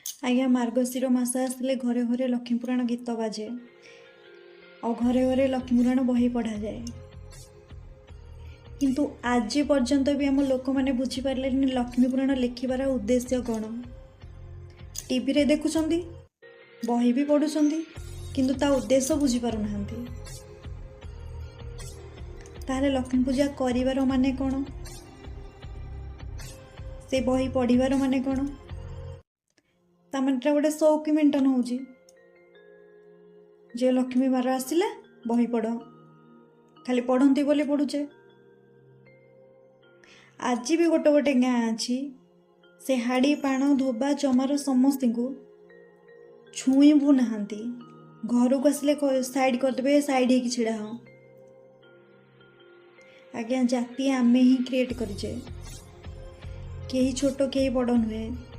ଆଜ୍ଞା, ମାର୍ଗଶିର ମାସ ଆସିଲେ ଘରେ ଘରେ ଲକ୍ଷ୍ମୀପୁରାଣ ଗୀତ ବାଜେ ଆଉ ଘରେ ଘରେ ଲକ୍ଷ୍ମୀପୁରାଣ ବହି ପଢ଼ାଯାଏ। କିନ୍ତୁ ଆଜି ପର୍ଯ୍ୟନ୍ତ ବି ଆମ ଲୋକମାନେ ବୁଝିପାରିଲେନି ଲକ୍ଷ୍ମୀପୁରାଣ ଲେଖିବାର ଉଦ୍ଦେଶ୍ୟ କ'ଣ। ଟିଭିରେ ଦେଖୁଛନ୍ତି, ବହି ବି ପଢ଼ୁଛନ୍ତି, କିନ୍ତୁ ତା ଉଦ୍ଦେଶ୍ୟ ବୁଝିପାରୁନାହାନ୍ତି। ତାହେଲେ ଲକ୍ଷ୍ମୀ ପୂଜା କରିବାର ମାନେ କ'ଣ? ସେ ବହି ପଢ଼ିବାର ମାନେ କ'ଣ? ତା ମାନେ ଏଟା ଗୋଟେ ସଉକି ମେଣ୍ଟନ ହେଉଛି ଯେ ଲକ୍ଷ୍ମୀ ବାର ଆସିଲା ବହି ପଢ଼, ଖାଲି ପଢ଼ନ୍ତି ବୋଲି ପଢ଼ୁଛେ। ଆଜି ବି ଗୋଟେ ଗୋଟେ ଗାଁ ଅଛି, ସେ ହାଡ଼ି ପାଣ ଧୋବା ଚମାର ସମସ୍ତଙ୍କୁ ଛୁଇଁବୁ ନାହାନ୍ତି। ଘରକୁ ଆସିଲେ ସାଇଡ଼୍ କରିଦେବେ, ସାଇଡ଼୍ ହେଇକି ଛିଡ଼ା ହ। ଆଜ୍ଞା, ଜାତି ଆମେ ହିଁ କ୍ରିଏଟ୍ କରିଛେ। କେହି ଛୋଟ କେହି ବଡ଼ ନୁହେଁ।